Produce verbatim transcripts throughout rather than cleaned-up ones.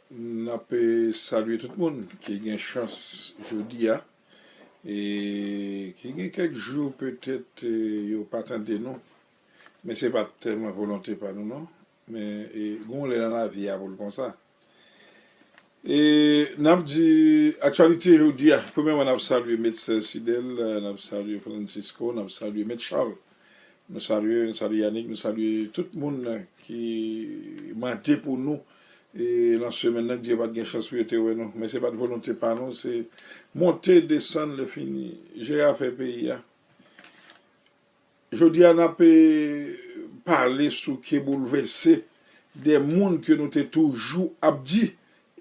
N ap, eh, salye tout moun ki gen chans jodi a, e ki gen kèk jou petèt, eh, yo pa tande nou, men se pa t tèlman volonte pa nou non, men, eh, gen yon lè nan lavi a pou l konsa. E n ap di aktyalite jodi a, premyèman n ap salye Medsen Sidel, n ap salye Francisco, n ap salye Met Charles. Nou salye, nou salye Yannick, nou salye tout moun ki mande pou nou. E nan semèn nan, Dye pa t gen chans pou yo te wè nou. Men se pa t volonte pa nou, se monte, desann, lè fini. Jere afè peyi a. Jodi a, n ap, eh, pale sou ke boulvèse de moun ke nou te toujou ap di,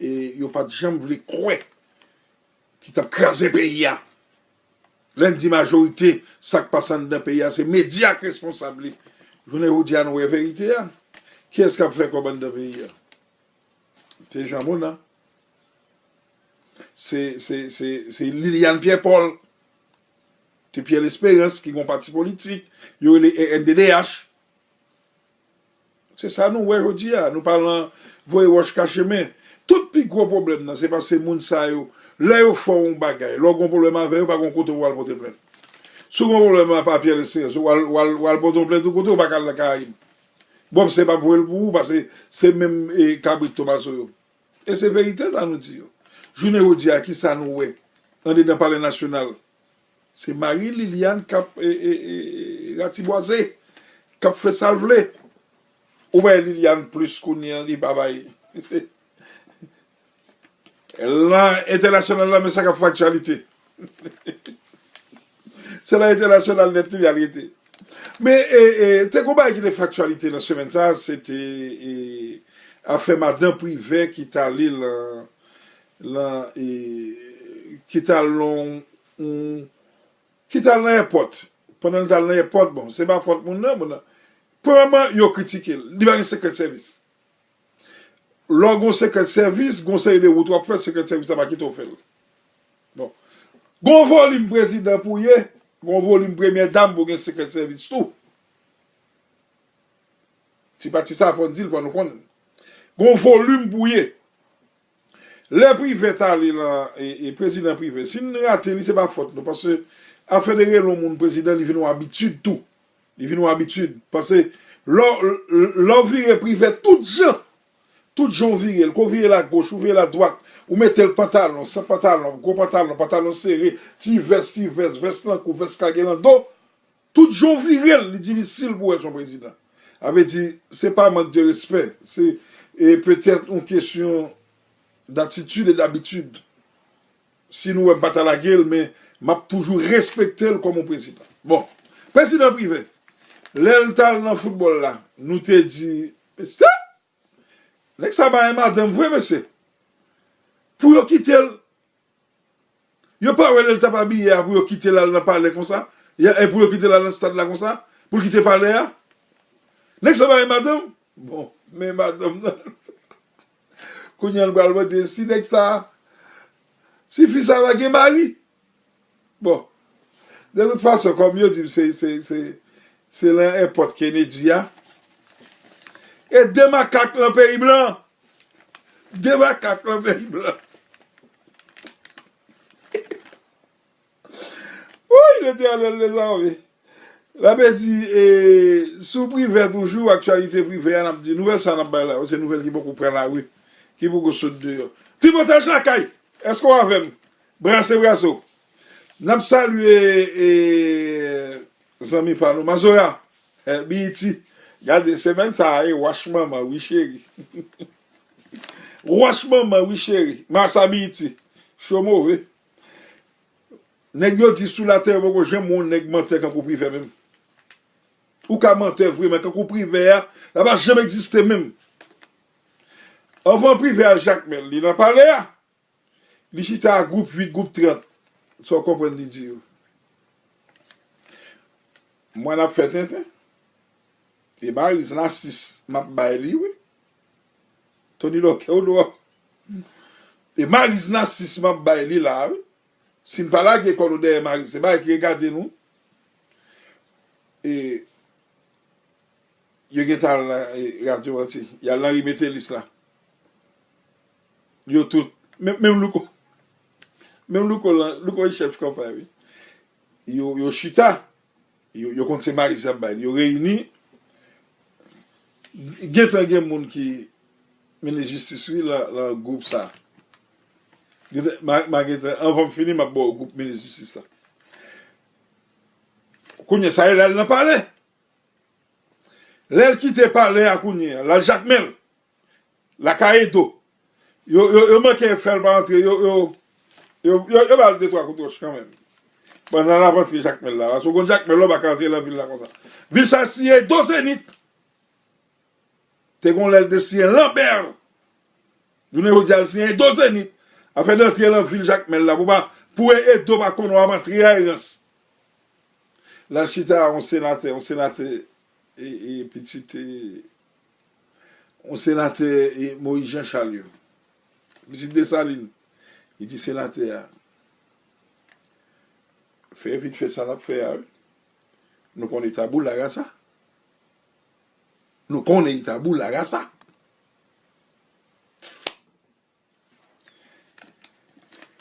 e yo pa t janm vle kwè ki t ap kraze peyi a. Lè n di majorite, sa k pase anndan peyi a, se medya k responsab li. Jounen jodi a, nou wè verite a. Kiyès k ap fè kòb anndan peyi a? Se Jean Mona. Se, se, se, se Liliane Pierre Paul. Se Pierre Espérance ki gen yon pati politik, yo rele R N D D H. Se sa nou wè jodi a, nou pa nan voye wòch kache men. Tout pi gwo pwoblèm nan, se paske moun sa yo, lè yo fè w yon bagay, lè w gen yon pwoblèm avè yo, pa gen kote w al pote plent. Si w gen yon pwoblèm a pa Pierre Espérance, w al, w al, w al pote yon plent yon kote, w pa ka al nan Karayib. Bòb se p ap voye l pou ou, paske se menm, eh, kabrit Tomaso yo. E se verite sa nou di yo. Jounen jodi a, kisa nou wè andedan Palè Nasyonal? Se Marie Liliane k ap, e, e, e, ratibwaze, k ap fè sa l vle. Ou bay Liliane plis kounye a, li pa bay. Lan entènasyonal la, men sa k ap fè aktyalite. Se nan entènasyonal nèt li al rete. Men, e, e, te gon bagay ki te fè aktyalite nan semèn sa a, se te, e, afè madan Privè ki t ale lan, lan, e, ki t al lan, ki t al nan èpòt. Pandan l t al nan èpòt, bon, se pa fòt moun nan, moun nan. Premyèman, yo kritike l. Li pa gen sekrè sèvis. Lè w gen yon sekrè sèvis, gen yon seri de wout w ap fè, sekrè sèvis la pa kite w fè l. Bon. Gen yon volim prezidan pou w ye, gen yon volim premyè dam pou w gen sekrè sèvis tou. Ti pati sa, fò n di l, fò nou konn. Gen yon volim pou w ye. Lè Privè t ale lan, e, e prezidan Privè, si n rate li, se pa fòt nou, paske afè de rele yon moun prezidan, li vin yon abitid tou. Li vin yon abitid. Paske lè w, lè w vire Privè tout jan, tout jan w vire l, ke w vire l agoch, ou vire l adwat, ou mete l pantalon, san pantalon, gwo pantalon, pantalon sere, ti vès, ti vès, vès lan kou, vès kage lan do, tout jan w vire l, li difisil pou w wè se yon prezidan. Sa vle di, se pa mank de respè, se, e, petèt yon kesyon datitid e dabitid. Si nou wè m pa ta lage l, men m ap toujou respekte l kòm yon prezidan. Bon, prezidan Privè, lè l t al nan foutbòl la, nou te di, mesye, nèg sa bay madanm vre, mesye. Pou yo kite l, yo pa wè lè l t ap abiye a, pou yo kite l al nan palè konsa, e pou yo kite l al nan stad la konsa, pou l kite palè a. Nèg sa bay madanm, bon, men madanm nan. Kounye a nou pral mande si nèg sa, si fi sa va gen mari. Bon, de tout fason, kòm yo di m, se, se, se, se lan èpòt Kennedy a. E de makak lan peyi blan. De makak lan peyi blan. Wouy, Letènèl dezame. N ap di, e, sou Privè toujou, aktyalite Privè a, n ap di, nouvèl sa n ap bay la, se nouvèl ki poko pran lari, ki poko sot deyò. Ti Montaj Lakay, èske w avè m? Brase, brase w. N ap salye, e, zanmi pa nou, Mazora, e, Biyiti. Gade, semèn sa a, e, wach manman, wi, cheri. Wach manman, wi, cheri. Masa Biyiti. Cho move. Nèg yo di sou latè yo poko janm wè yon nèg mantè kankou Privè menm. Ou ka mantè vre, men kankou Privè a, sa pa janm egziste menm. Anvan Privè al Jakmèl, li nan palè a, li chita a gwoup uit, gwoup trant. Sa w konprann li di yo? Mwen ap fè tenten. E Mariz Nasis, m ap bay li, wi. Tony Lòkè, ou dwòl. E Mariz Nasis, m ap bay li la, wi. Si n pa lage kò nou dèyè Mariz, se bagay ki regade nou. E yo gentan al nan, e, radyo anti. Y al nan ri Metelis la. Yo tout, menm, menm Louko, menm Louko, lan- Louko e chèf kanpay, wi. Yo, yo chita, yo, yo konn se Maris y ap bay. Yo reyini. Gentan gen moun ki minis jistis, wi, lan, lan gwoup sa. Gentan, ma, ma gentan, anvan m fini, m ap ba w gwoup minis jistis sa. Kounye sa, l al nan palè. Lè l kite palè a kounye a, l al Jakmèl, lakay Edo. Yo, yo, yo manke fè l pa antre, yo, yo, yo, yo, yo ba l de twa kout wòch kanmenm. Pandan l ap antre Jakmèl la, paske w konn Jakmèl la, w pa ka antre lan vil la konsa. Vil sa siyen Edo Zenit. Te gon lè l te siyen Lanbè. Jounen jodi a, l siyen Edo Zenit. Afè de antre lan vil Jakmèl la, pou pa, pou Edo pa konnen w ap antre a erans. L al chita yon senatè, yon senatè, e, e, pitit, e, yon senatè, e, Moyiz Jan Chal yo. Pitit Desalin. Li di senatè a, fè vit fè sa n ap fè a, wi. Nou konn eta boulaga sa. Nou konn eta boulaga sa.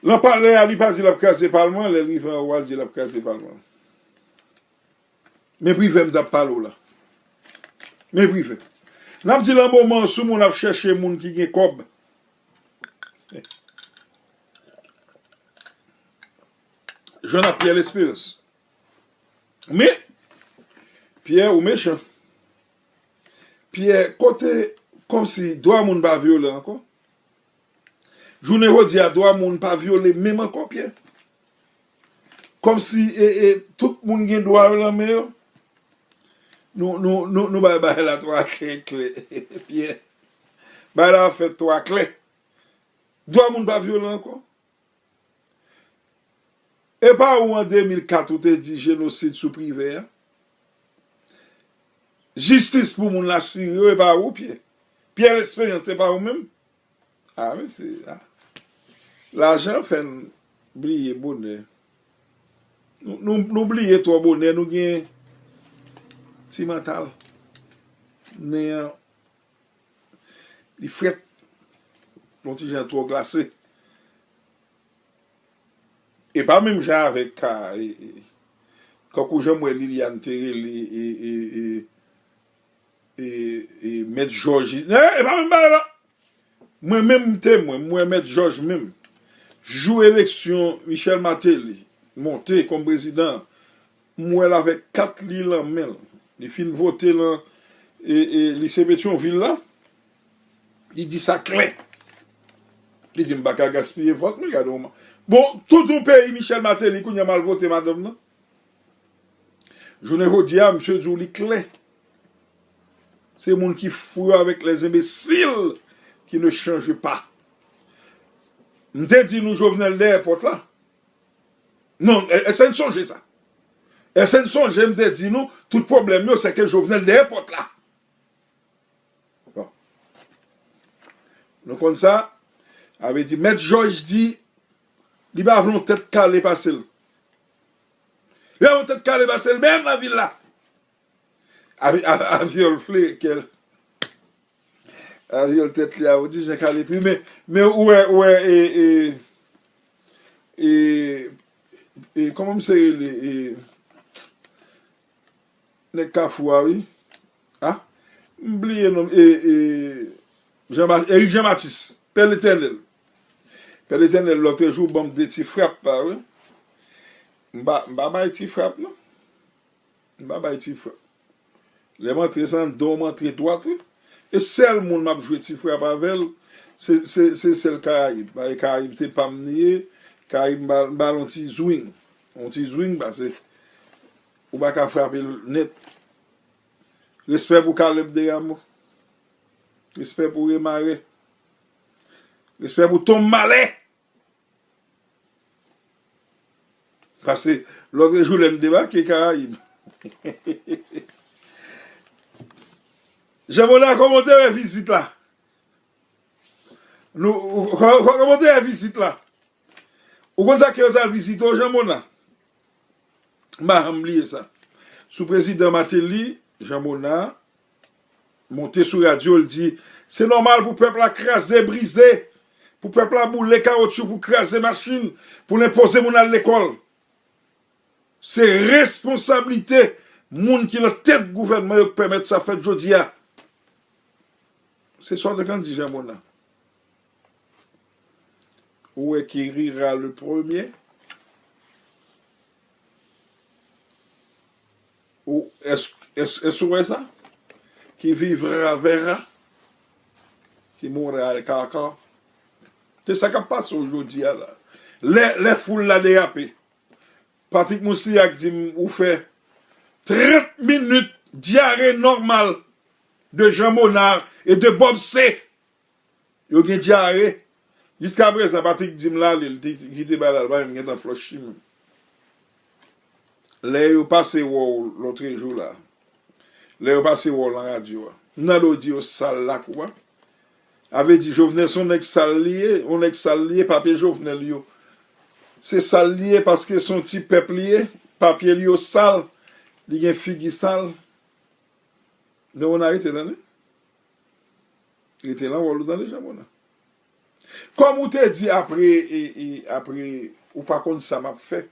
Lan palè a, li pa di l ap kraze palman, lè l rive anwo a, l di l ap kraze palman. Men Privè m t ap pale w la. Men Privè. N ap di lan moman sou moun ap chèche moun ki gen kòb. Jwenn ak Pyè Lesperans. Men, Pyè, ou mechan. Pyè, kote, kòmsi dwa moun pa vyole ankò. Jounen jodi a, dwa moun pa vyole menm ankò, Pyè. Kòmsi, e, e, tout moun gen dwa yo lan men yo. Nou, nou, nou, nou bay bagay la twa klè, klè, Pyè. Bagay la fèt twa klè. Dwa moun pa vyole ankò. E pa ou an de mil kat ou te di jenosid sou Privè a? Jistis pou moun Lasiri yo, e pa ou, Pyè? Pyè Lesperans, e pa ou menm? A, mesye, a. Lajan fè n bliye bonè. Nou, nou, nou bliye twò bonè, nou gen ti mantal. Nen an, li frèt. Yon ti jan twò glase. E pa menm jan avèk ka, e, e, kankou jan m wè Liliane te rele, e, e, e, e, e, Mèt Jòj, e, e pa menm bagay la. Mwen menm m temwen, m wè Mèt Jòj menm. Jou eleksyon Michel Martelly monte kòm prezidan, m wè l avèk kat li lan men l. Li fin vote lan, e, e, lise Petyonvil la. Li di sa klè. Li di, "M pa ka gaspiye vòt mwen, gade yon ma-" Bon, tout yon peyi, Michel Martelly, kounye a m al vote madanm nan. Jounen jodi a, misye di w li klè. Se moun ki fou yo avec les imbéciles qui ne changent pas. M te di nou Jovenel dèyè pòt la. Non, è-, èske n sonje sa? Èske n sonje m te di nou tout pwoblèm yo, se ke Jovenel dèyè pòt la? Bon. Nou konn sa, sa vle di, Mèt Jòj di, li pa vle yon tèt kale pase l. Li pa vle yon tèt kale pase l, menm nan vil la. Avi-, a-, avyòl fle kè l. Avyòl tèt li a, ou di jan kale tri, men, men ou wè, ou wè, e, e, e, e, kòman misye rele, e, nèg Kafou a, wi. A, m bliye non, e, e, Jean Ma-, Eric Jean Baptiste, Pè Letènèl. Pè Letènèl, lòtrejou, ban m de ti frap, pa vre? M pa, m pa bay ti frap, non. M pa bay ti frap. Lè m antre sa anndan, m antre dwat, wi. E sèl moun m ap jwe ti frap avè l, se, se, se sèl Karayib. Paske Karayib se pa m li ye. Karayib m ba, m ba l yon ti zwing. Yon ti zwing, pase ou pa ka frape l nèt. Respè pou Caleb Desrameaux. Respè pou Remare. Respè pou Tom Malè. Paske lòt jou lè m debake Karayib. Jean Monard, kòman w te wè vizit la? Nou, kò-, kò-, kòman w te wè vizit la? Ou konn sa ke yo t al vizite w, Jean Monard? M pa janm bliye sa. Sou prezidan Martelly, Jean Monard monte sou radyo, l di, se nòmal pou pèp la kraze, brize, pou pèp la boule kawotchou, pou kraze machin, pou l enpoze moun al lekòl. Se responsablite moun ki nan tèt gouvènman yo k pèmèt sa fèt jodi a. Se sa w te konn di, Jean Mona. Ou wè qui rira le premier? Ou, èske, èske, èske ou wè sa? Qui vivra verra. Qui mourra caca. Se sa k ap pase w jodi a la. Lè, lè foul la derape. Patrick Moussilhac di m ou fè trant minit dyare nòmal de Jean Monard e de Bob C. Yo gen dyare. Jiskaprezan, Patrick di m l ale, l te kite bagay la, l pa menm gentan flòch chimen. Lè yo pase wè w lòtrejou la, lè yo pase wè w nan radyo a, m tande w di yo sal lakou a. A vle di Jovenel se yon nèg sal li ye, yon nèg sal li ye, papye Jovenel yo. Se sal li ye paske se yon ti pèp li ye, papye li yo sal, li gen figi sal. Jean Mona rete tande. Rete nan wòl ou tande, Jean Mona. Kòm ou te di apre, e, e, apre, ou pa konn sa m ap fè.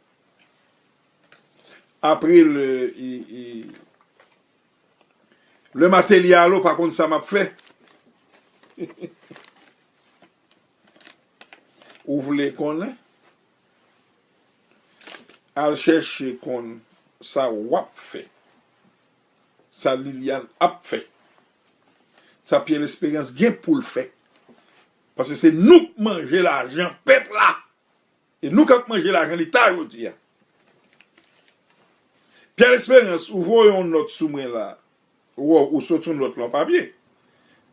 Apre le, e, e, le Martelly ale, ou pa konn sa m ap fè. Ou vle konnen? Al chèche konn sa w ap fè. Sa Liliane ap fè. Sa Pierre Espérance gen pou l fè. Paske se nou k manje lajan pèp la. E nou k ap manje lajan Leta jodi a. Pierre Espérance, ou voye yon nòt sou mwen la. Ou, ou sot yon nòt lan papye.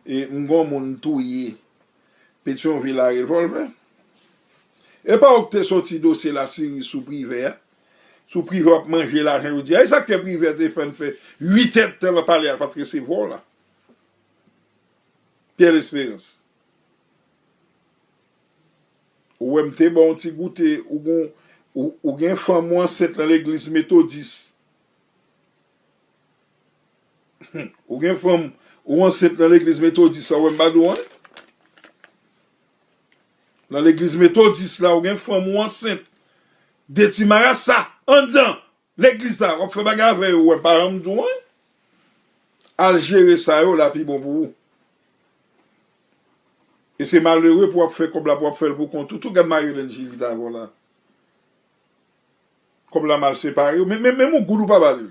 E m gon moun touye Petyonvil a revòlvè. E pa ou k te soti dosye Lasiri sou Privè a. Sou Privè w ap manje lajan jodi a. E sa k fè Privè te fè n fè uit èdtan nan palè a, paske se vòlè. Pierre Espérance. Ou wè m te ba w yon ti goute, ou gon, ou, ou gen fanm ou ansent nan legliz metodis. Ou gen fanm ou ansent nan legliz metodis la, ou wè m pa di w anyen. Nan legliz metodis la, ou gen fanm ou ansent. De ti marasa anndan legliz la, w ap fè bagay avè yo, ou wè m pa janm di w anyen. Al jere sa yo la pi bon pou ou. E se malere pou w ap fè kòb la, pou w ap fè l pou kont ou tou. Gad Marie Hélène Gilles ki t avè w la. Kòb la mal separe w. Men, men, menm yon goud ou pa ba li.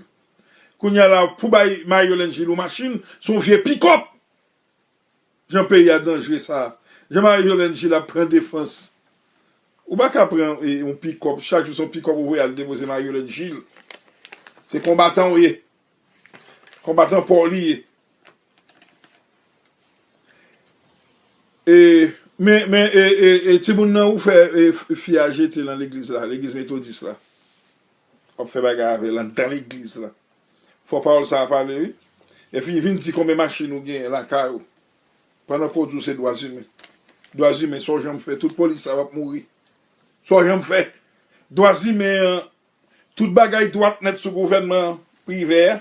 Kounye a la, pou bay Marie Hélène Gilles yon machin, se yon vye pikòp. Jan peyi a danjre sa. Jan Marie Hélène Gilles ap pran defans. Ou pa ka pran, e, yon pikòp, chak jou se yon pikòp ou voye al depoze Marie Hélène Gilles. Se konbatan w ye. Konbatan pa w li ye. E, men, men, e, e, e, timoun nan ou fè, e, f-, fi a jete nan legliz la, legliz metodis la. W ap fè bagay avè l anndan legliz la. Fò pawòl sa a pale, wi. Epi vin di konbyen machin ou genyen lakay ou. Pandan ke w di w se dwa imen. Dwa imen, sa w janm fè, tout polis sa w ap mouri. Sa w janm fè. Dwa imen an, tout bagay dwat nèt sou gouvènman Privè a.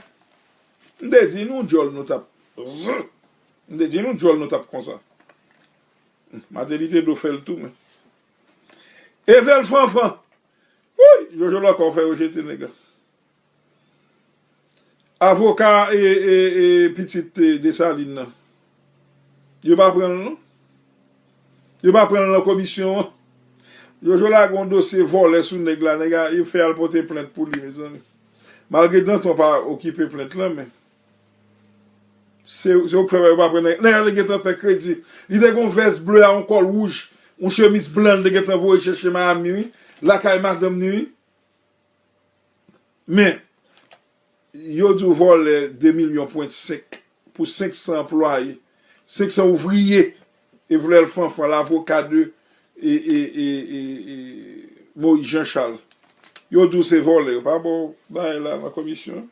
M te di nou djòl nou t ap, m te di nou djòl nou t ap konsa. Martelly te dwe fè l tou, men. Evel Fanfan. Wouy, Jojo Lòkò fè yo jete nèg la. Avoka e, e, e pitit, e, Desalin nan. Yo pa pran l non. Yo pa pran l nan komisyon an. Jojo lage yon dosye vòlè sou nèg la, nèg la, yo fè al pote plent pou li, mezanmi. Malgre Danton pa okipe plent lan, men se, se yo k fè yo pa pran nèg, nèg la te gentan fè kredi. Li te gon vès ble a, yon kòl wouj, yon chemiz blan, li te gentan voye chèche Miami, wi. Lakay madanm ni, wi. Men, yo di w vòlè de milyon pwen senk pou senk san anplwaye, senk san ouvriye, Evel Fanfan, lavoka de, e, e, e, e, e, Moïse Jean Charles. Yo di w se vòlè, yo pa ba w bagay la nan komisyon.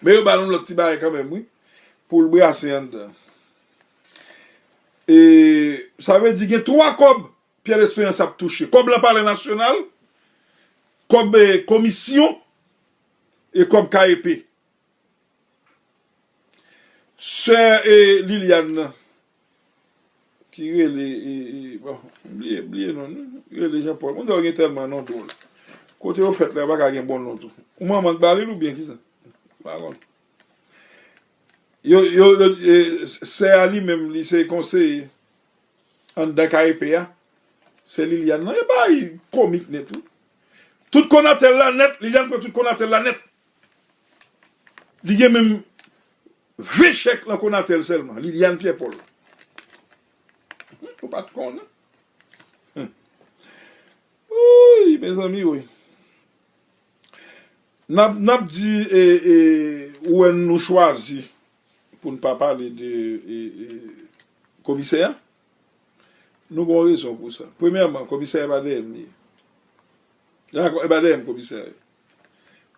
Men yo ba l yon lòt ti bagay kanmenm, wi, pou l brase anndan. E, sa vle di gen twa kòb Pierre Espérance ap touche. Kòb lan Palè Nasyonal, kòb, e, komisyon, e kòb K E P. Sè, e, Liliane nan, ki rele, e, e, bon, m bliye, bliye non li, rele Jean Paul. Moun sa yo gen tèlman non dwòl. Kote yo fèt la, yo pa ka gen bon non tou. Ou manman k ba li l oubyen kisa? M pa konn. Yo, yo, yo, e, sè a li menm, li se konseye anndan K E P a. Sè Liliane nan, e bagay komik nèt, wi. Tout Konatel la nèt, Liliane pran tout Konatel la nèt. Li gen menm ven chèk nan Konatel sèlman, Liliane Pierre Paul. Ou pa t konnen. Wouy, mezanmi, wi. N ap, n ap di, e, e, ou wè nou chwazi pou n pa pale de, e, e, komisè a. Nou gen yon rezon pou sa. Premyèman, komisè a pa dèyè m li ye. Dakò, e pa dèyè m komisè a ye.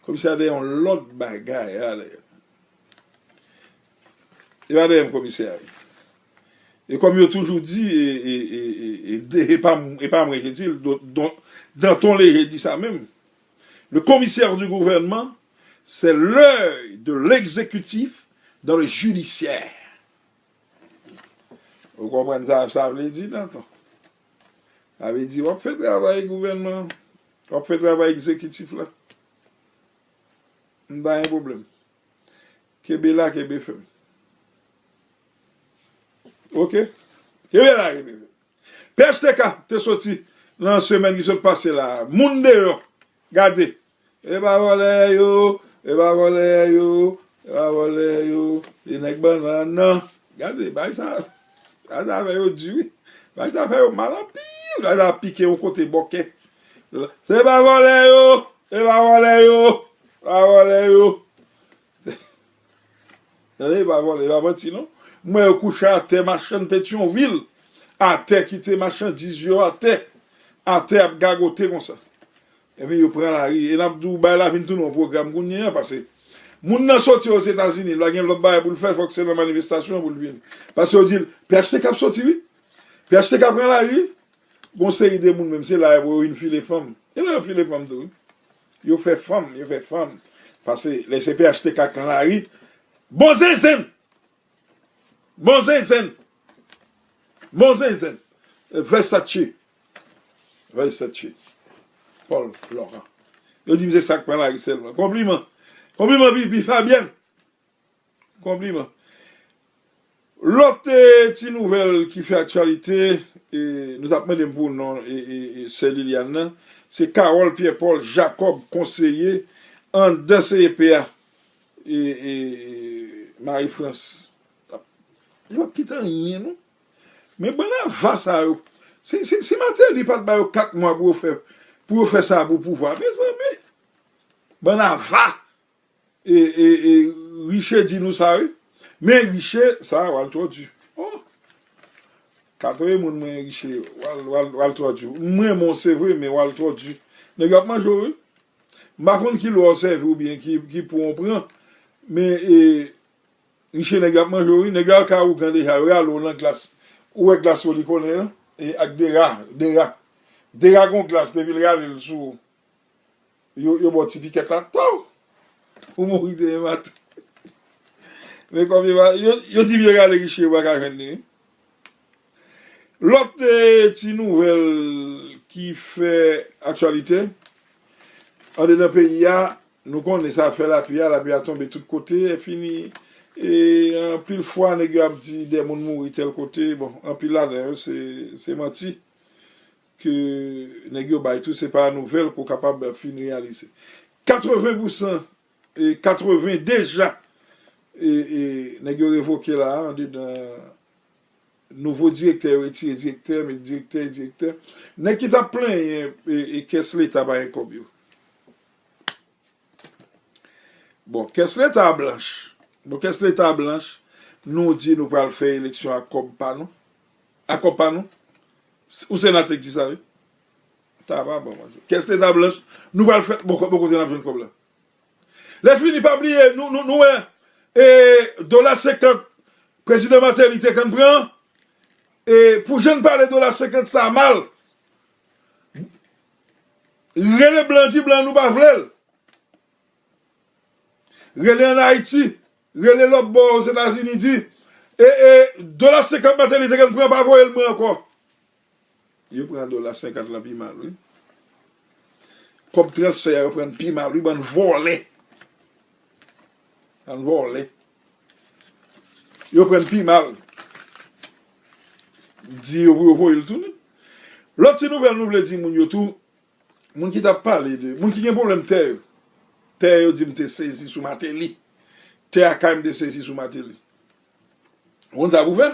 Komisè a dèyè yon lòt bagay a dèyè. E pa dèyè m komisè a ye. E kòm yo toujou di, e, e, e, e, e, de- e pa m- e pa mwen ki di l, don- don- Danton Léger di sa menm. Le commissaire du gouvernement, c'est l'œil de l'exécutif dans le judiciaire. Ou konprann sa sa vle di, Danton? Sa vle di, w ap fè travay gouvènman an, w ap fè travay egzekitif la. M pa gen pwoblèm. Kenbe la, kenbe fèm. Oke? Kenbe la, kenbe fèm. P H T K te soti nan semèn ki sot pase la. Moun deyò, gade. E pa vòlè yo, e pa vòlè yo, e pa vòlè yo, e nèg bannann nan. Gade, bay sa, bay sa fè yo di wi. Bay sa fè yo mal anpil, bay sa pike yon kote bòkè. Se pa vòlè yo, se pa vòlè yo, pa vòlè yo. Tande, e pa vòlè, e pa manti non. M wè yo kouche atè machann Petyonvil, atè kite machandiz yo atè, atè ap gagote konsa. Epi yo pran lari, e n ap di w bay la vin tounen yon pwogram kounye a, paske moun nan soti Ozetazini, l pa gen lòt bagay pou l fè, fòk se nan manifestasyon pou l vin. Paske yo di l, P H T K ap soti wi. P H T K pran lari wi. Gon seri de moun menm, se la yo vin file fanm. E la yo file fanm tou wi. Yo fè fanm, yo fè fanm. Paske lè se P H T K k nan lari, bon zenzenn! Bon zenzenn! Bon zenzenn! Versace. Versace. Paul Laurent. Yo di m se sa k pran lari sèlman. Konpliman. Konpliman, Pipi Fabienne. Konpliman. Lòt, eh, ti nouvèl ki fè aktyalite, eh, nou t ap mande m pou non, eh, eh, eh, sè Liliane nan, se Carole Pierre Paul Jacob, konseye anndan C E P a, eh, eh, Marie France. Li p ap kite anyen, non. Men bann ava sa yo, si, si, si Martelly pa t ba yo kat mwa pou yo fè, pou yo fè sa pou pouvwa, mezanmi, bann ava! E, e, e, Riche di nou sa wi. Men Riche, sa, w al twò di. Oh! Ka tonbe moun mwen Riche, w al, w al, w al twò di. M renmen w, se vre, men w al twò di. Nèg yo ap manje w wi. M pa konn ki lwa w sèvi oubyen ki, ki pwen w pran. Men, e, Riche, nèg yo ap manje w wi. Nèg yo al kay ougan deja, yo rale w nan glas. Ou wè glas olikonnen an? E ak dera, dera. Dera gon glas, depi l rale l sou ou. Yo, yo ba w ti pikèt la, taw! Ou mouri demen maten. Men kòm yo pa, yo, yo di m yo rale Riche, yo pa ka jwenn li wi. Lòt, eh, ti nouvèl ki fè aktyalite andedan peyi a, nou konnen sa fè lapli a, lapli a tonbe tout kote, e fini, e anpil fwa nèg yo ap di de moun mouri tèl kote, bon, anpil ladan yo se, se manti. Ke nèg yo bay tou, se pa nouvèl ke w kapab fin reyalize. Katreven pousan, e katreven deja, e, e nèg yo revoke la, andedan nouvo direktè, yo retire direktè, met direktè, direktè. Nèg ki t ap plenyen, e, e kès leta pa gen kòb yo. Bon, kès leta blanch. Bon, kès leta blanch, nou di nou pral fè eleksyon ak kòb pa nou. Ak kòb pa nou. S- Ou senatè k di sa, wi. Sa pa bon, mwen. Kès leta blanch, nou pral fè, bon, bò kote n ap jwenn kòb la. Lè fini, pa bliye, nou, nou, nou wè, e, dola senkant, prezidan Martelly te konn pran, e, pou jan n pale dola senkant sa mal, rele blan, di blan nou pa vle l. Rele ann Ayiti, rele lòt bò Ozetazini, di, E, e, dola senkant Martelly te konn pran, pa voye l mwen ankò. Yo pran dola senkant lan pi mal, wi. Kòb transfè a, yo pran pi mal, wi, bann vòlè. Bann vòlè. Yo pran pi mal. Di yo pou yo voye l tounen. Lòt ti nouvèl nou vle di moun yo tou, moun ki t ap pale de, moun ki gen pwoblèm tè yo. Tè yo di m te sezi sou Martelly. Tè a kay m te sezi sou Martelly. Ou konn sa pou fè?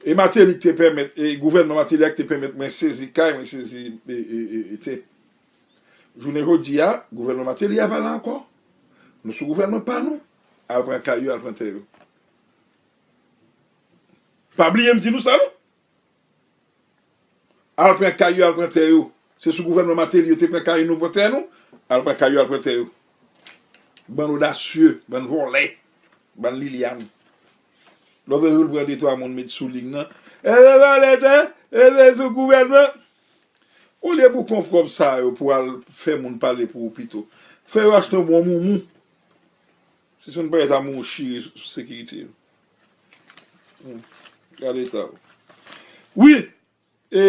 E Martelly ki te pèmèt, e gouvènman Martelly a ki te pèmèt mwen sezi kay, mwen sezi, e, e, e, e tè. Jounen jodi a, gouvènman Martelly a pa la ankò. Nou sou gouvènman pa nou. Al pran kay yo, al pran tè yo. Pa bliye m di nou sa, non. Al pran kay yo, al pran tè yo. Se sou gouvènman Martelly yo te pran kay nou, pran tè nou. Al pran kay yo, al pran tè yo. Bann odasye, bann vòlè, bann Liliane. Lòt jou l pran de twa moun met sou liy nan. E se vòlè tè, e se sou gouvènman. Olye pou pran kòb sa yo pou al fè moun pale pou ou pito, fè yo achte yon bon moumou. Si se yon payèt a moun chire sou sekirite yo. Hmm. Gade eta w. Wi, e,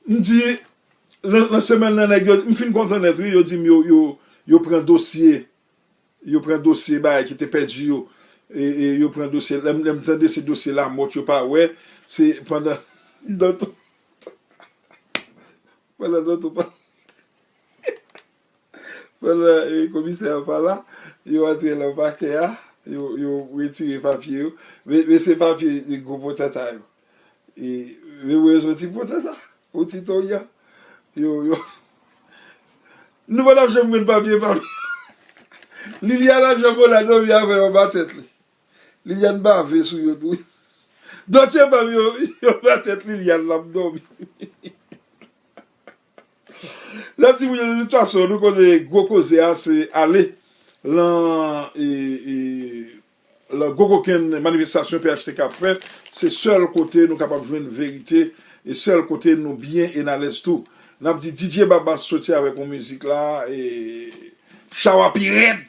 m di, nan, nan semèn nan, nèg yo, m fin kontan nèt, wi, yo di m yo, yo, yo pran dosye, yo pran dosye bagay ki te pèdi yo. E, e yo pran dosye, lè m, lè m tande se dosye lamòt yo pa wè, se pandan, pandan, pandan, pandan, e, komisè a pa la, yo antre nan pakè a, yo, yo retire papye yo. Men, men se papye, e, gwo potanta yo. E, men mwen soti potanta, ou ti tonyan. Yo, yo. Nou pa t ap janm jwenn papye, papye. Liliane ap janm la, non, li avè yo ba tèt li. Liliane bave sou yo tou. Dosye pa m yo, yo ba tèt Liliane l ap dòmi. Lè ti moun yo, de tout fason, nou konnen gwo koze a, se ale lan, e, e, lan gwo kokenn manifestasyon P H T K ap fè. Se sèl kote nou kapab jwenn verite, e sèl kote nou byen e n alèz tou. N ap di Didier Babas soti avèk yon mizik la, e chawa pi rèd.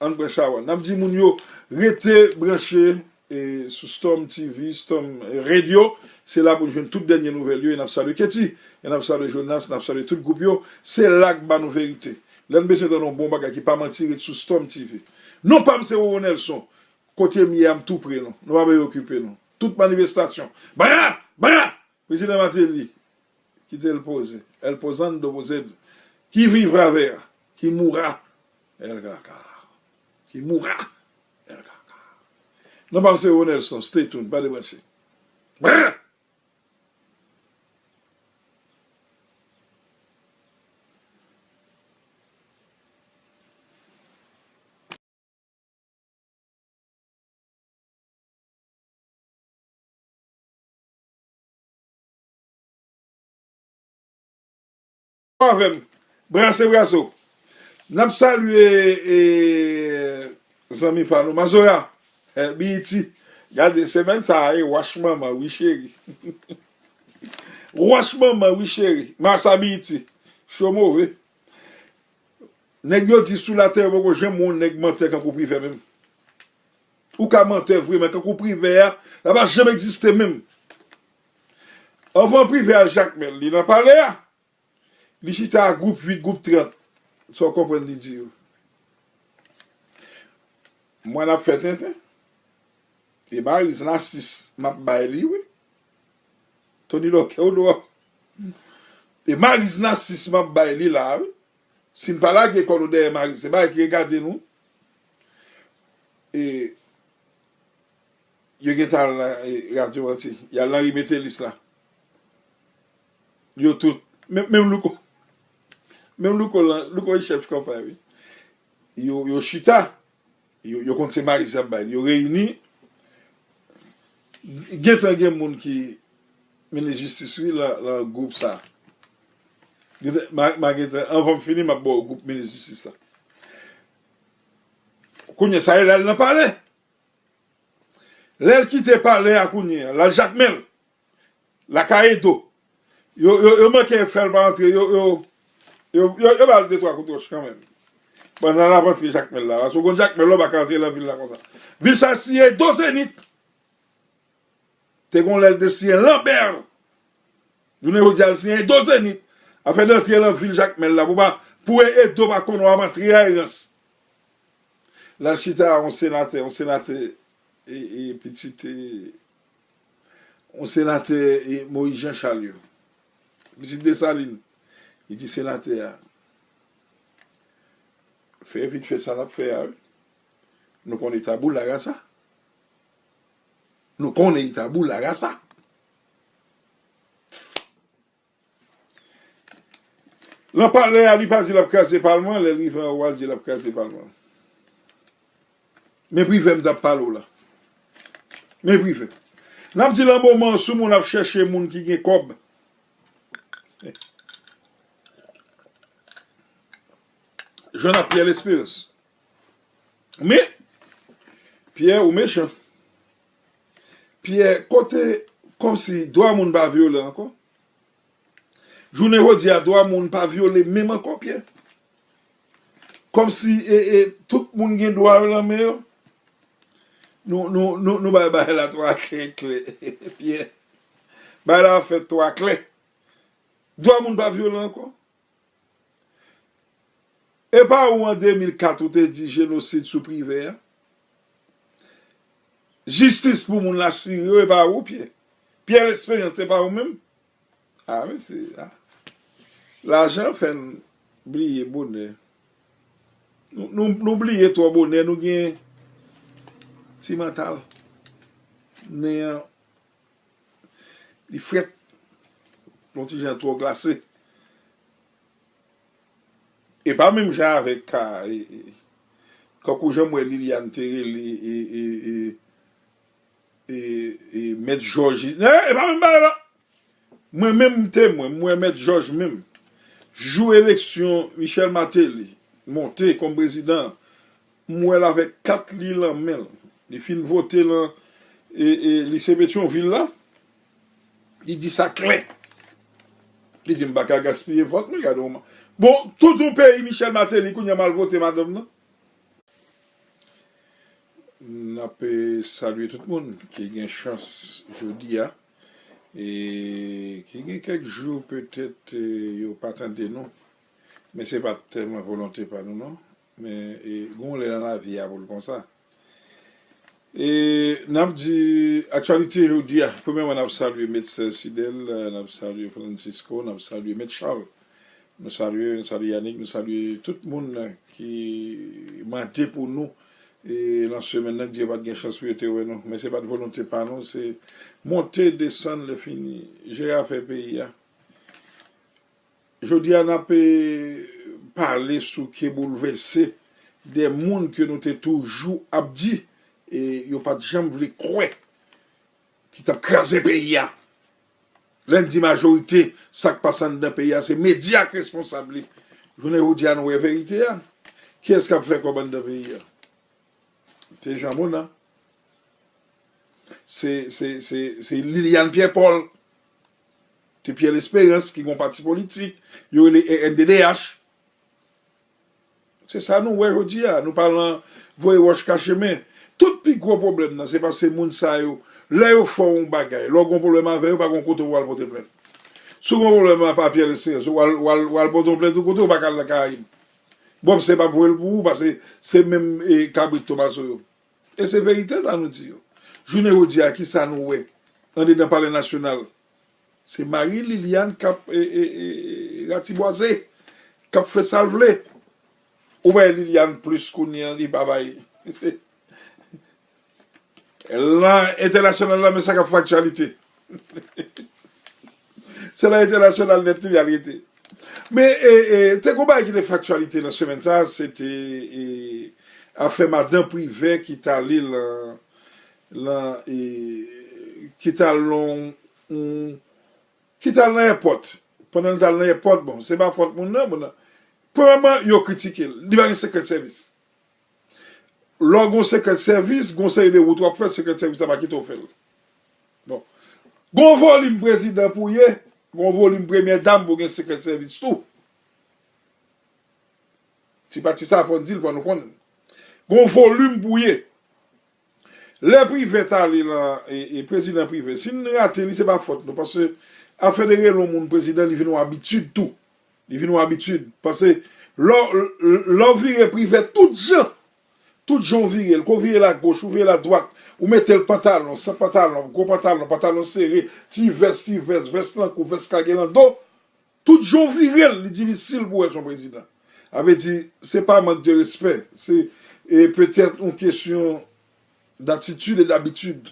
Ann pran chawa. N ap di moun yo, rete branche, e, sou Storm T V, Storm, e, Radio. Se la pou n jwenn tout dènye nouvèl yo. E n ap salye Ketty, e n ap salye Jonas, n ap salye tout gwoup yo. Se la k ba nou verite. Lè n bezwen tande yon bon bagay ki pa manti, ret sou Storm T V. Non pa m se Roro Nelson. Kote m ye a, m tou pre nou. Nou pa bezwen okipe nou. Tout manifestasyon. Bra! Bra! Prezidan Martelly, kite l poze. El posando posed. Qui vivra verra. Qui mourra, el verra. Qui mourra, el verra. Non pa m se Roro Nelson. Stay tuned. Pa debranche. Brr! Avè m. Brase, brase w. N ap salye, e, zanmi pa nou. Mazora, e, Biyiti. Gade, semèn sa a, e, wach manman, wi, cheri. Wach manman, wi, cheri. Masa Biyiti. Cho move. Nèg yo di sou latè yo poko janm wè yon nèg mantè kankou Privè menm. Ou ka mantè vre, men kankou Privè a, sa pa janm egziste menm. Anvan Privè al Jakmèl, li nan palè a. Li chita a gwoup uit, gwoup trant. Sa w konprann li di yo. Mwen ap fè tenten. E Mariz Nasis, m ap bay li, wi. Tony Lòkè, ou dwòl. E Mariz Nasis, m ap bay li la, wi. Si n pa lage kò nou dèyè Mariz, se bagay ki regade nou. E yo gentan al nan, e, radyo anti. Y al nan ri Metelis la. Yo tout. Menm, menm Louko. Menm Louko lan, Louko e chèf kanpay, wi. Yo, yo chita. Yo, yo konn se Mariz y ap bay. Yo reyini. Gentan gen moun ki minis jistis, wi, lan, lan gwoup sa. Gentan, ma, ma gentan, anvan m fini, m ap ba w gwoup minis jistis la. Kounye a, sa e l al nan palè. Lè l kite palè a kounye a, l al Jakmèl. Lakay Edo. Yo, yo, yo manke fè l pa antre. Yo, yo, yo, yo, yo ba l de twa kout wòch kanmenm. Pandan l ap antre Jakmèl la, paske w konn Jakmèl la, w pa ka antre nan vil la konsa. Vil sa siyen Edo Zenith. Te gon lè l te siyen Lanbè. Jounen jodi a, l siyen Edo Zenith. Afè de antre nan vil Jakmèl la, pou pa, pou Edo pa konnen w ap antre a erans. L al chita yon senatè, yon senatè, e, e, pitit, e, yon senatè, e, Moïse Jean Charles yo. Pitit Desalin. Li di senatè a, fè vit fè sa n ap fè a, wi. Nou konnen tabou la rasa. Nou konnen tabou la rasa. Lan palè a, li pa di l ap kraze palman, lè l rive anwo a, l di l ap kraze palman. Men Privè m t ap pale w la. Men Privè. N ap di lan moman sou moun ap chèche moun ki gen kòb. Jwenn ak Pierre Lesperance. Men, Pierre, ou mechan. Pierre, kote, kòmsi dwa moun pa vyole ankò? Jounen jodi a, dwa moun pa vyole menm ankò, Pierre. Kòmsi e, e, tout moun gen dwa yo nan men yo. Nou, nou, nou, nou bay bagay la twò klè, klè, Pierre. Bagay la fèt twò klè. Dwa moun pa vyole ankò. E pa ou an de mil kat ou te di jenosid sou Privè a? Jistis pou moun la sirye, e pa ou, Pyè? Pyè Lesperans, e pa ou menm? A, mesye, a. Lajan fè n bliye bonè. Nou, nou, nou bliye twò bonè, nou gen ti mantal. Nen an, li frèt. Yon ti jan twò glase. E pa menm jan avèk ka, e, e, kankou jan m wè Liliane te rele, e, e, e, e, e, Mèt Jòj. E, e pa menm bagay la. Mwen menm m temwen, m wè Mèt Jòj menm. Jou eleksyon Michel Martelly monte kòm prezidan, m wè l avèk kat li lan men l. Li fin vote lan, e, e, lise Petyonvil la. Li di sa klè. Li di, "M pa ka gaspiye vòt mwen, gade yon ma-" Bon, tout yon peyi, Michel Martelly, kounye a m al vote madanm nan. N ap, eh, salye tout moun ki gen chans jodi a, e ki gen kèk jou petèt, eh, yo pa tande nou. Men se pa t tèlman volonte pa nou, non. Men, e, gen yon lè nan lavi a pou l konsa. E, n ap di aktyalite jodi a. Premyèman, n ap salye Mèt Serge Fidèle, n ap salye Francisco, n ap salye Mèt Charles. Nou salye, nou salye Yannick, nou salye tout moun ki mande pou nou. E nan semèn nan, Dye pa t gen chans pou yo te wè nou. Men se pa t volonte pa nou, se monte, desann, lè fini, jere afè peyi a. Jodi a, n ap, eh, pale sou ke boulvèse de moun ke nou te toujou ap di, e yo pa t janm vle kwè, ki t ap kraze peyi a. Lè n di majorite, sa k pase anndan peyi a, se medya k responsab li. Jounen jodi a, nou wè verite a. Kiyès k ap fè kòb anndan peyi a? Se Jean Mona. Se, se, se, se Liliane Pierre Paul. Se Pierre Lesperance ki gon pati politik. Yo rele R N D D H. Se sa nou wè jodi a. Nou pa lan voye wòch kache men. Tout pi gwo pwoblèm nan, se paske moun sa yo, lè yo fè w yon bagay, lè w gon pwoblèm avè yo, pa gon kote w al pote plent. Si w gon pwoblèm a pa Pierre Lesperance, w al, w al, w al pote yon plent yon kote, w pa ka al nan Karayib. Bòb se p ap voye l pou ou, paske se menm, e, kabrit Tomaso yo. E se verite sa nou di yo. Jounen jodi a, kisa nou wè andedan Palè Nasyonal? Se Marie Liliane k ap, e, e, e, ratibwaze, k ap fè sa l vle. Ou bay Liliane plis kounye a, li pa bay. Lan entènasyonal la, men sa k ap fè aktyalite. Se nan entènasyonal nèt li al rete. Men, e, e, te gon bagay ki te fè aktyalite nan semèn sa, se te, e, afè madan Privè ki t ale lan, lan, e, ki t al lan, ki t al nan èpòt. Pandan l t al nan èpòt, bon, se pa fòt moun nan, moun nan. Premyèman, yo kritike l. Li pa gen sekrè de sèvis. Lè w gen yon sekrè de sèvis, gen yon seri de wout w ap fè, sekrè de sèvis la pa kite w fè l. Bon. Gen yon volim prezidan pou w ye, gen yon volim premyè dam pou w gen sekrè de sèvis tou. Ti pati sa, fò n di l, fò nou konn. Gon volim pou ye. Lè Privè t ale la, e, e prezidan Privè, si n rate li, se pa fòt nou, paske afè de rele yon moun prezidan, li vin yon abitid tou. Li vin yon abitid. Paske lè, lè w vire Privè tout jan, tout jan w vire l, ke w vire l agoch, ou vire l adwat, ou mete l pantalon, san pantalon, gwo pantalon, pantalon sere, ti vès, ti vès, vès lan kou, vès kage lan do, tout jan w vire l, li difisil pou w wè se yon prezidan. Sa vle di, se pa mank de respè, se, e, petèt yon kesyon datitid e dabitid.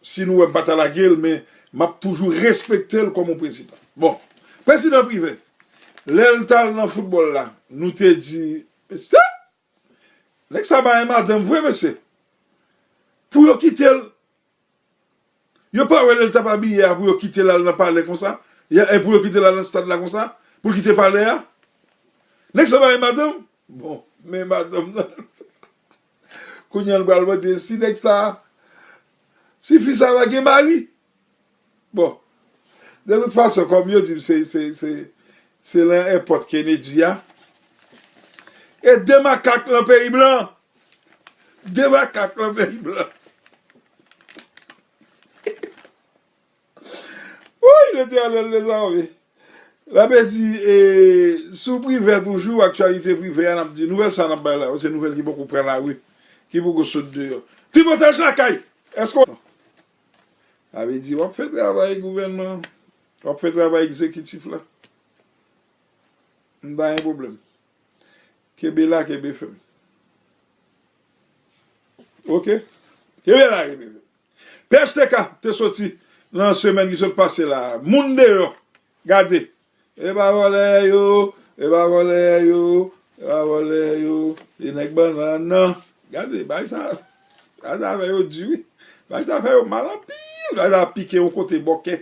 Si nou wè m pa ta lage l, men m ap toujou respekte l kòm yon prezidan. Bon, prezidan Privè, lè l t al nan foutbòl la, nou te di, mesye, nèg sa bay madanm vre, mesye. Pou yo kite l, yo pa wè lè l t ap abiye a, pou yo kite l al nan palè konsa, e pou yo kite l al nan stad la konsa, pou l kite palè a. Nèg sa bay madanm. Bon, men madanm nan. Kounye a nou pral mande si nèg sa, si fi sa va gen mari. Bon, de tout fason, kòm yo di m, se, se, se, se lan èpòt Kennedy a. E de makak lan peyi blan. De makak lan peyi blan. Woy, Letènèl dezame. L ap di, e, sou Privè toujou, aktyalite Privè a, n ap di, nouvèl sa n ap bay la, se nouvèl ki poko pran lari, ki poko sot deyò. Tripotaj lakay, èske w... Sa vle di, w ap fè travay gouvènman, w ap fè travay egzekitif la. M pa gen pwoblèm. Kenbe la, kenbe fèm. Oke? Kenbe la, kenbe fèm. P H T K te soti nan semèn ki sot pase la. Moun deyò. Gade. E pa vòlè yo, e pa vòlè yo, e pa vòlè yo. E nèg bannann nan. Gade, bay sa, bay sa fè yo di wi. Bay sa fè yo mal anpil. Bay sa pike yon kote bòkè.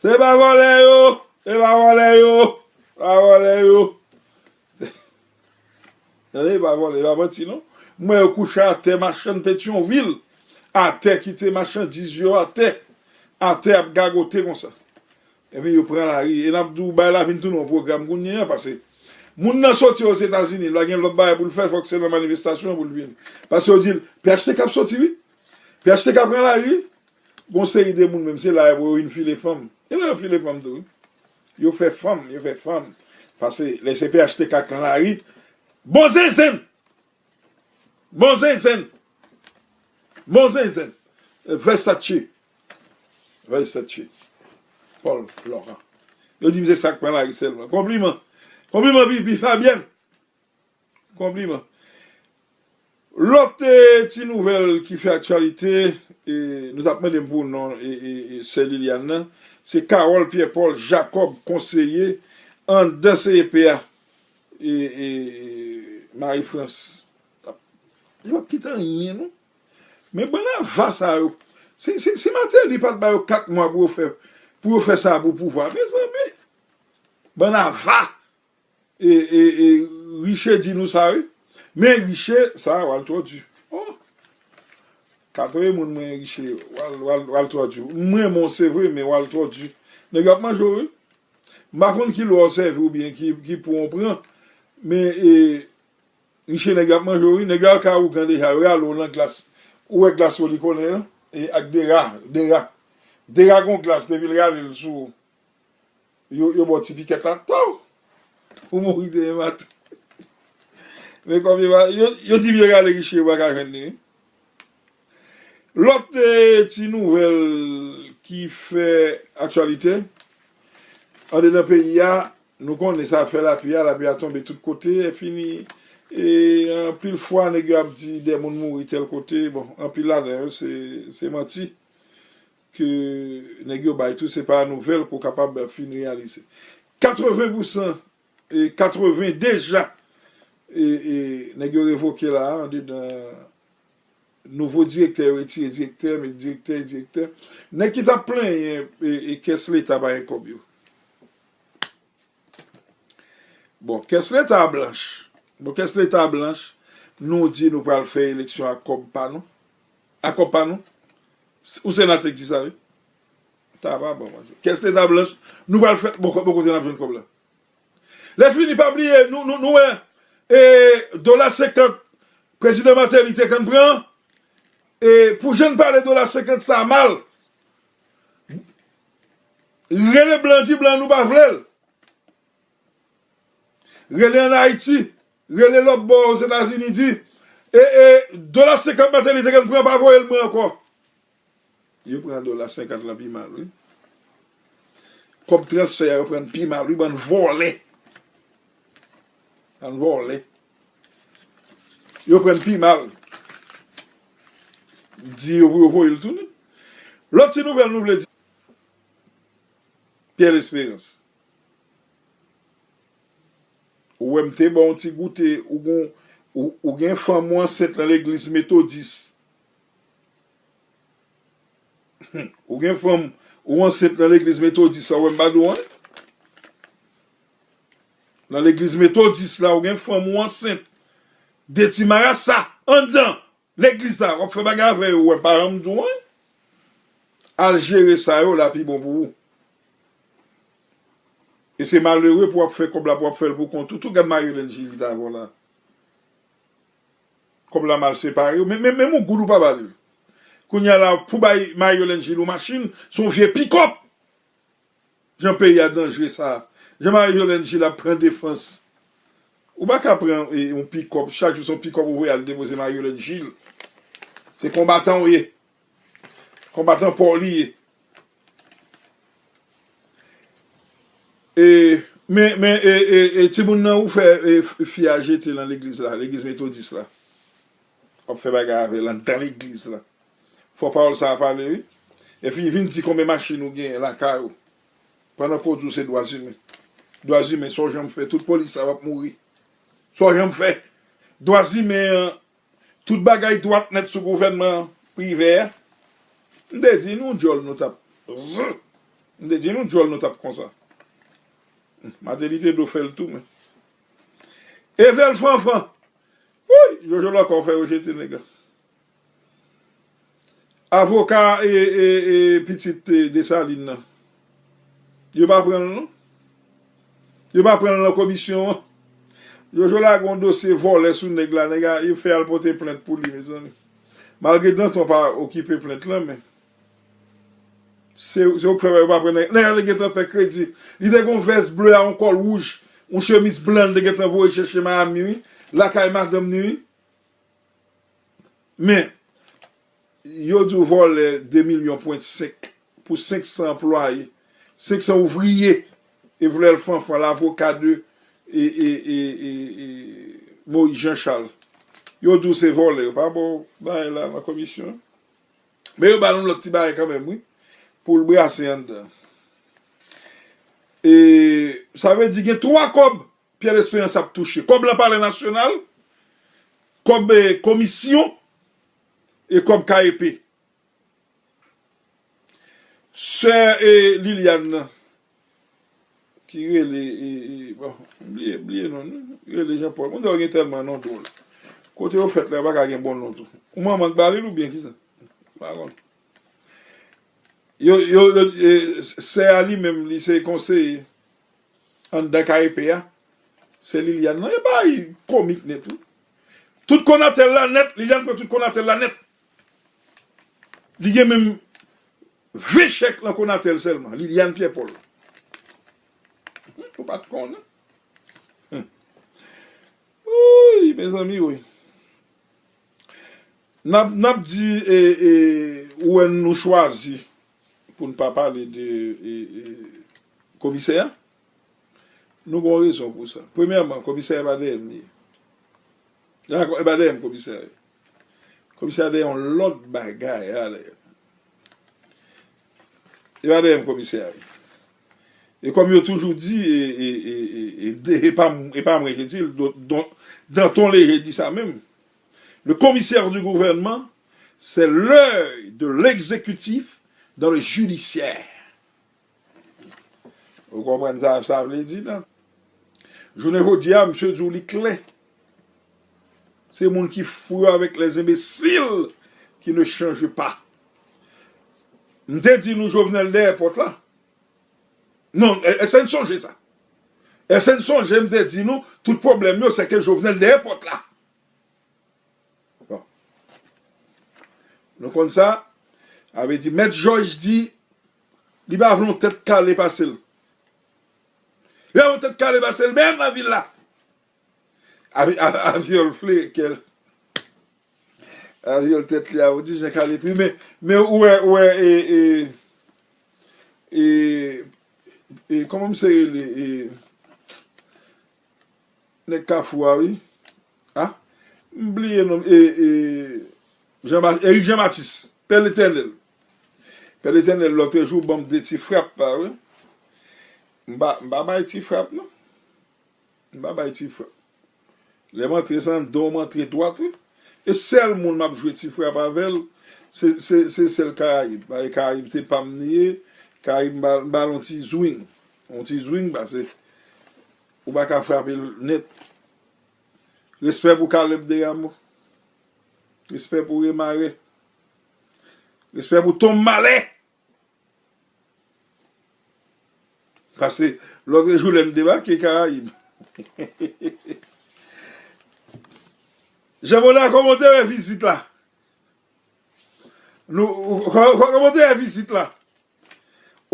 Se pa vòlè yo, se pa vòlè yo, pa vòlè yo. Tande, e pa vòlè, e pa manti non. M wè yo kouche atè, machann Petyonvil atè, kite machandiz yo atè, atè ap gagote konsa. Epi yo pran lari, e n ap di w, bay la vin tounen yon pwogram kounye a, paske moun nan soti Ozetazini, l pa gen lòt bagay pou l fè, fòk se nan manifestasyon pou l vin. Paske yo di l, P H T K ap soti wi. P H T K pran lari wi. Gon seri de moun menm, se la yo vin file fanm. E la yo file fanm tou wi. Yo fè fanm, yo fè fanm. Paske lè se P H T K k nan lari, bon zenzenn! Bon zenzenn! Bon zenzenn! Versace. Versace. Paul Laurent. Yo di m se sa k pran lari sèlman. Konpliman. Konpliman, Pipi Fabienne. Konpliman. Lòt, e, ti nouvèl ki fè aktyalite, e, nou t ap mande m pou non, e, e, e, sè Liliane nan, se Carole Pierre Paul Jacob, konseye anndan C E P a, e, e, e, Marie France. Yo p ap kite anyen, non. Men bann ava sa yo, si, si, si Martelly pa t ba yo kat mwa pou yo fè, pou yo fè sa pou pouvwa, mezanmi, bann ava! E, e, e, Riche di nou sa, wi. Men Riche, sa, w al twò di. Oh! Ka touye moun mwen, Riche, w al, w al, w al twò di. M renmen w, se vre, men w al twò di. Nèg yo ap manje w, wi. M pa konn ki lwa w sèvi oubyen ki, ki pwen w pran, men, e, Riche, nèg yo ap manje w, wi. Nèg yo al kay ougan deja, yo rale w nan glas. Ou wè glas w li konnen an? E ak dera, dera. Dera gon glas, depi l rale l sou ou. Yo, yo ba w ti pikèt la, taw! Ou mouri demen maten. Men kòm yo pa, yo, yo di m yo rale Riche, yo pa ka jwenn li, wi. Lòt, eh, ti nouvèl ki fè aktyalite, andedan peyi a, nou konnen sa fè lapli a, lapli a tonbe tout kote, e fini, e anpil fwa, nèg yo ap di de moun mouri tèl kote, bon, anpil ladan yo, se, se manti ke nèg yo bay tou, se pa nouvèl ke w kapab fin reyalize. Katreven pousan, e katreven deja, e, e nèg yo revoke la, andedan nouvo direktè, yo retire direktè, met direktè, direktè. Nèg ki t ap plenyen, e, e kès leta pa gen kòb yo. Bon, kès leta blanch. Bon, kès leta blanch, nou di nou pral fè eleksyon ak kòb pa nou. Ak kòb pa nou. S-, ou senatè k di sa, wi. Ta pa bon, manje. Kès leta blanch, nou pral fè, bon, kò-, bon kote n ap jwenn kòb la. Lè fini, pa bliye, nou, nou, nou wè, E dola senkant, prezidan Martelly te konn pran, e pou jan n pale dola senkant sa mal, rele blan, di blan nou pa vle l. Rele ann Ayiti, rele lòt bò Ozetazini, di, e, e, dola senkant Martelly te konn pran, pa voye l mwen ankò. Yo pran dola senkant lan pi mal, wi. Kòb transfè a, yo pran pi mal, wi, bann vòlè. Bann vòlè. Yo pran pi mal. Di yo pou yo voye l tounen. Lòt ti nouvèl nou vle di. Pierre Espérance. Ou wè m te ba w yon ti goute, ou gon, ou, ou gen fanm ou ansent nan legliz metodis. Ou gen fanm ou ansent nan legliz metodis la, ou wè m pa di w anyen? Nan legliz metodis la, ou gen fanm ou ansent. De ti marasa anndan legliz la, w ap fè bagay avè yo, ou wè m pa janm di w anyen? Al jere sa yo la pi bon pou ou. E se malere pou w ap fè kòb la, pou w ap fè l pou kont ou tou. Gad Marie Hélène Gilles li t avè w la. Kòb la mal separe. Men, men, menm yon goud ou pa ba li. Kounye a la, pou bay Marie Hélène Gilles yon machin, se yon vye pikòp. Jan peyi a danjre sa. Jan Marie Hélène Gilles ap pran defans. Ou pa ka pran, e, yon pikòp, chak jou se yon pikòp ou voye al depoze Marie Hélène Gilles. Se konbatan w ye. Konbatan pa w li ye. E, men, men, e, e, e, timoun nan ou fè, e, f-, fi a jete nan legliz la, legliz metodis la. W ap fè bagay avè l anndan legliz la. Fò pawòl sa a pale, wi. Epi vin di konbyen machin ou genyen lakay ou. Pandan pou w di w se dwa imen. Dwa imen, sa w janm fè, tout polis sa yo ap mouri. Sa w janm fè. Dwa imen an, tout bagay dwat nèt sou gouvènman prive a. M te di nou djòl nou t ap. M te di nou djòl nou t ap konsa. Martelly te dwe fè l tou, men. Evel Fanfan. Wouy! Jojo Lòkò fè yo jete nèg la. Avoka e, e, e pitit, e, Desalin nan. Yo pa pran l non. Yo pa pran l nan komisyon an. Jojo lage yon dosye vòlè sou nèg la. Nèg la, yo fè al pote plent pou li, mezanmi. Malgre Danton pa okipe plent lan, men se, se yo k fè yo pa pran nèg. Nèg la te gentan fè kredi. Li te gon vès ble a, yon kòl wouj, yon chemiz blan, li te gentan voye chèche Miami, wi. Lakay madanm ni, wi. Men, yo di w vòlè de milyon pwen senk pou senk san anplwaye, senk san ouvriye, Evel Fanfan, lavoka de, e, e, e, e, e, Moïse Jean Charles. Yo di w se vòlè, yo pa ba w bagay la nan komisyon. Men yo ba nou lòt ti bagay kanmenm, wi, pou l brase anndan. E sa vle di gen twa kòb Pierre Espérance ap touche. Kòb lan Palè Nasyonal, kòb, e, komisyon, e kòb K E P. Sè, e, Liliane nan, ki rele, e, e, bon, m bliye, bliye non li, rele Jean Paul. Moun sa yo gen tèlman non dwòl. Kote yo fèt la, yo pa ka gen bon non tou. Ou manman k ba li l oubyen kisa? M pa konn. Yo, yo, yo, e, sè a li menm, li se konseye anndan K E P a. Sè Liliane nan, e bay komik nèt, wi. Tout konatèl la nèt, Liliane pran tout konatèl la nèt. Li gen menm ven chèk nan konatèl sèlman, Liliane Pierre Paul. Ou pa t konnen. Wouy, mezanmi, wi. N ap, n ap di, e, e, ou wè nou chwazi pou n pa pale de, e, e, komisè a. Nou gen yon rezon pou sa. Premyèman, komisè a pa dèyè m li ye. Dakò, e pa dèyè m komisè a ye. Komisè a dèyè yon lòt bagay a dèyè. E pa dèyè m komisè a ye. E kòm yo toujou di, e, e, e, e, e, de- e pa m- e pa mwen ki di l, don- don- Danton Léger di sa menm. Le commissaire du gouvernement, c'est l'œil de l'exécutif dans le judiciaire. Ou konprann sa sa vle di la? Jounen jodi a, misye di w li klè. Se moun ki fou yo avec les imbéciles qui ne changent pas. M te di nou Jovenel dèyè pòt la. Non, e- e- se n sonje sa. Èske n sonje m te di nou, tout pwoblèm yo, se ke Jovenel dèyè pòt la? Bon. Nou konn sa, sa vle di, Mèt Jòj di, li pa vle yon tèt kale pase l. Li pa vle yon tèt kale pase l, menm nan vil la. Avi-, a-, Aviol fle kè l. Aviol tèt li a, ou di jan kale tri, men, men ou wè, ou wè, e, e, e, e, kòman misye rele, e, nèg Kafou a, wi. A, m bliye non, e, e, Jean Ba-, Eric Jean Baptiste, Pè Letènèl. Pè Letènèl, lòtrejou, ban m de ti frap, pa vre? M pa, m pa bay ti frap, non. M pa bay ti frap. Lè m antre san don, m antre dwat, wi. E sèl moun m ap jwe ti frap avè l, se, se, se sèl Karayib. Paske Karayib se pa m li ye. Karayib m ba, m ba l yon ti zwing. Yon ti zwing, paske ou pa ka frape l nèt. Respè pou Caleb Desrameaux. Respè pou Remare. Respè pou Tom Malè. Paske lòtrejou lè m debake Karayib. Jean Mona, kòman w te wè vizit la? Nou, ou, kò-, kò-, kòman w te wè vizit la?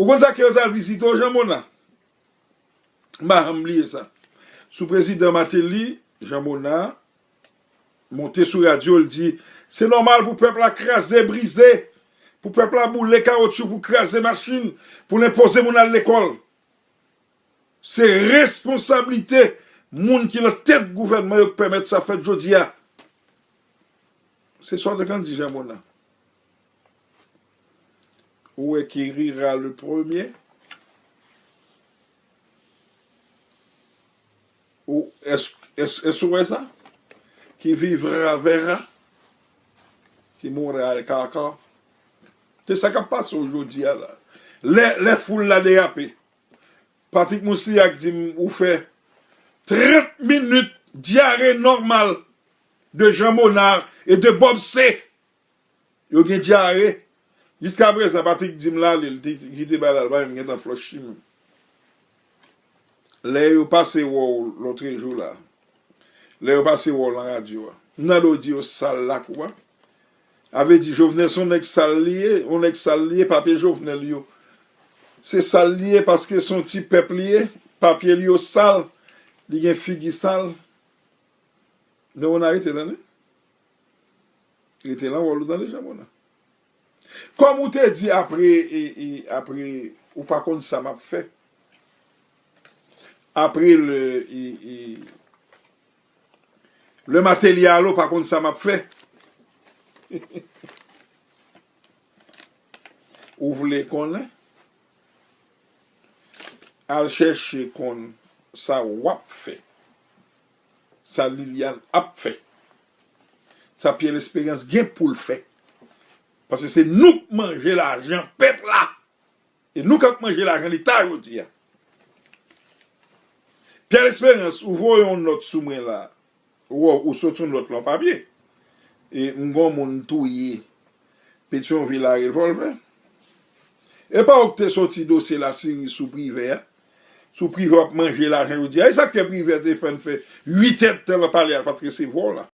Ou konn sa ke yo t al vizite w, Jean Mona? M pa janm bliye sa. Sou prezidan Martelly, Jean Mona monte sou radyo, l di, se nòmal pou pèp la kraze, brize, pou pèp la boule kawotchou, pou kraze machin, pou l enpoze moun al lekòl. Se responsablite moun ki nan tèt gouvènman yo k pèmèt sa fèt jodi a. Se sa w te konn di, Jean Mona. Ou wè qui rira le premier? Ou, èske, èske, èske ou wè sa? Qui vivra verra. Qui mourra le kaka. Se sa k ap pase w jodi a la. Lè, lè foul la derape. Patrick Moussilhac di m, ou fè trant minit dyare nòmal de Jean Monard e de Bob C. Yo gen dyare. Jiskaprezan, Patrick di m l ale, li te kite bagay la, li pa menm gentan flòch chimè. Lè yo pase wè w lòtrejou la, lè yo pase wè w nan radyo a, m tande w di yo sal lakou a. A vle di Jovenel se yon nèg sal li ye, yon nèg sal li ye, papye Jovenel yo. Se sal li ye paske se yon ti pèp li ye, papye li yo sal, li gen figi sal. Men w arete tande. Rete nan wòl ou tande, Jean Mona. Kòm ou te di apre, e, e, apre, ou pa konn sa m ap fè. Apre le, e, e, le Martelly ale, ou pa konn sa m ap fè. Ou vle konnen? Al chèche konn sa w ap fè. Sa Liliane ap fè. Sa Pierre Espérance gen pou l fè. Paske se nou k manje lajan pèp la. E nou k ap manje lajan Leta jodi a. Pierre Espérance, ou voye yon nòt sou mwen la. Ou, ou sot yon nòt lan papye. E m gon moun touye Petyonvil a revòlvè. E pa ou k te soti dosye Lasiri sou Privè a. Sou Privè w ap manje lajan jodi a. E sa k fè Privè te fè n fè uit èdtan nan palè a, l pa t resevwa w la.